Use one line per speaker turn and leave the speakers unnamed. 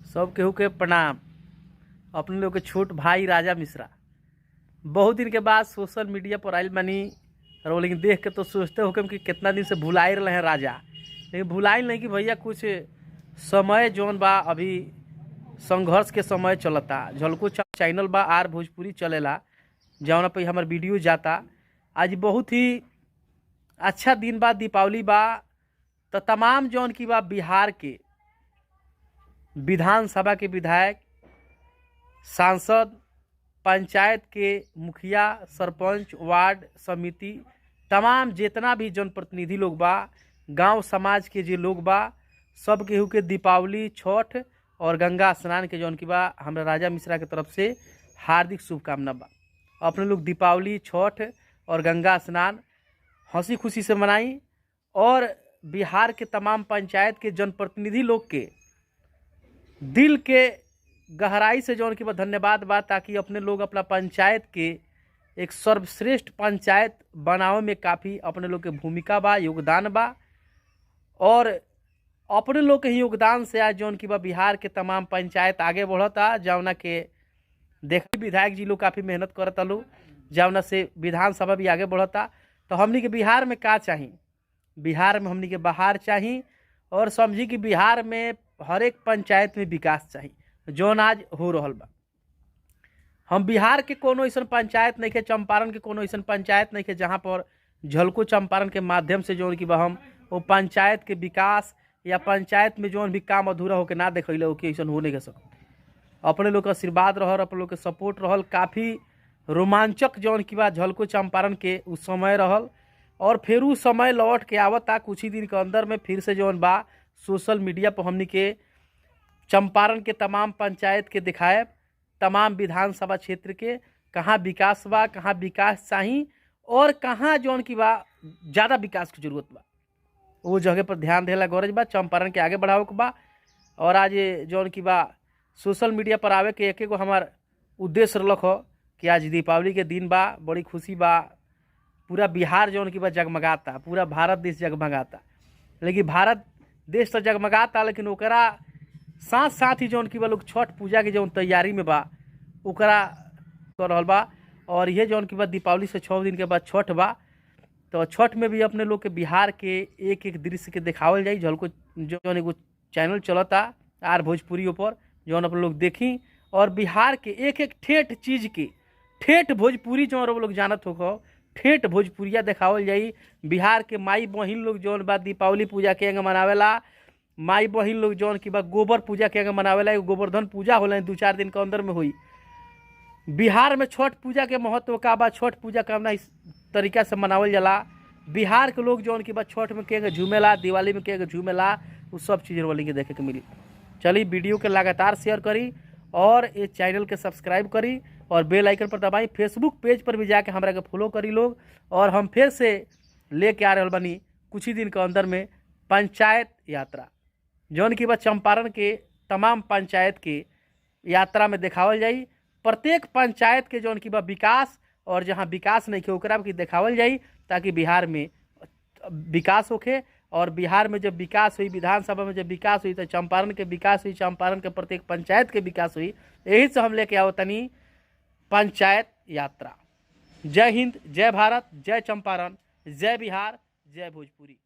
सब केहू के प्रणाम। अपने लोग के छोट भाई राजा मिश्रा बहुत दिन के बाद सोशल मीडिया पर आइल बानी और लेकिन देख के तो सोचते हो कि कितना दिन से भुलाए रहे हैं राजा, लेकिन भुलाइल नहीं कि भैया कुछ समय जौन बा अभी संघर्ष के समय चलता। झलको चैनल बा आर भोजपुरी चलेला जौन पे हमार वीडियो जाता। आज बहुत ही अच्छा दिन बा, दीपावली बा, तो तमाम जौन की बा बिहार के विधानसभा के विधायक, सांसद, पंचायत के मुखिया, सरपंच, वार्ड समिति, तमाम जितना भी जनप्रतिनिधि लोग बा, गांव समाज के जे लोग बा, सब केहू के दीपावली, छठ और गंगा स्नान के जौन की बा हमरा राजा मिश्रा के तरफ से हार्दिक शुभकामना बा। अपने लोग दीपावली, छठ और गंगा स्नान हंसी खुशी से मनाई और बिहार के तमाम पंचायत के जनप्रतिनिधि लोग के दिल के गहराई से जौन की बा धन्यवाद बा, ताकि अपने लोग अपना पंचायत के एक सर्वश्रेष्ठ पंचायत बनावे में काफ़ी अपने लोग के भूमिका बा, योगदान बा। और अपने लोग के ही योगदान से आज जौन की बा बिहार के तमाम पंचायत आगे बढ़ता, जौना के देख विधायक जी लोग काफ़ी मेहनत करता लोग, जौना से विधानसभा भी आगे बढ़ता। तो हमनी के बिहार में का चाही? बिहार में हमनी के बहार चाही और समझी कि बिहार में हर एक पंचायत में विकास चाही जौन आज हो रहल बा। हम बिहार के कोनो ऐसा पंचायत नहीं के, चंपारण के कोनो ऐसा पंचायत नहीं के जहाँ पर झलको चंपारण के माध्यम से जौन की बा हम वो पंचायत के विकास या पंचायत में जौन भी काम अधूरा होके ना देखैले हो कि ऐसा हो नहीं के सकत। अपने लोग के आशीर्वाद रहल, अपने लोग के सपोर्ट रहल, काफ़ी रोमांचक जौन की बा झलको चंपारण के उ समय रहल और फिर उ समय लौट के आवता कुछ ही दिन के अंदर में फिर से जौन बा सोशल मीडिया पर हमनी के चंपारण के तमाम पंचायत के दिखाए, तमाम विधानसभा क्षेत्र के कहाँ विकास बा, कहाँ विकास चाही और कहाँ जौन की बा ज़्यादा विकास की जरूरत बा, वो जगह पर ध्यान देला गरज बा, चंपारण के आगे बढ़ावे के बा। और आज जौन की बा सोशल मीडिया पर आवे के एक एगो हमार उद्देश्य रहलक हो कि आज दीपावली के दिन बा, बड़ी खुशी बा, पूरा बिहार जौन की बा जगमगाता, पूरा भारत देश जगमगाता। लेकिन भारत देश तो जगमगाता, लेकिन ओकरा साथ साथ ही जौन की बा लोग छठ पूजा के जौन तैयारी में बा ओकरा कर रहल बा। और ये जौन की बा दीपावली से 6 दिन के बाद छठ बा, तो छठ में भी अपने लोग के बिहार के एक एक दृश्य के दिखावल जाई। झलको जौन एगो चैनल चलता आर भोजपुरी ऊपर जौन अपने लोग देखी और बिहार के एक एक ठेठ चीज़ के ठेठ भोजपुरी जौन वो लोग जानत हो, ठेठ भोजपुरिया दिखावल जाई। बिहार के माई बहिन लोग जौन बा दीपावली पूजा के अंग मनावेला, माई बहिन लोग जौन की बा गोबर पूजा के अंग मनावेला, एगो गोवर्धन पूजा होला 2-4 दिन के अंदर में होई। बिहार में छठ पूजा के महत्व का बा, छठ पूजा का इस तरीका से मनावल जाला। बिहार के लोग जौन की बा छठ में के झूमेला, दिवाली में के झूमेला, वो सब चीज़ वाली के देखे के मिली। चली वीडियो के लगातार शेयर करी और ये चैनल के सब्सक्राइब करी और बेल आइकन पर दबाई। फेसबुक पेज पर भी जाके हमरा के फॉलो करी लोग। और हम फिर से लेके आ रहल बानी कुछ ही दिन के अंदर में पंचायत यात्रा, जौन की बा चंपारण के तमाम पंचायत के यात्रा में दिखावल जाई। प्रत्येक पंचायत के जौन की बा विकास और जहाँ विकास नहीं के ओकरा के दिखावल जाई, ताकि बिहार में विकास होखे। और बिहार में जब विकास हुई, विधानसभा में जब विकास हुई तो चंपारण के विकास हुई, चंपारण के प्रत्येक पंचायत के विकास हुई। यही से हम लेके आओ तनी पंचायत यात्रा। जय हिंद, जय भारत, जय चंपारण, जय बिहार, जय भोजपुरी।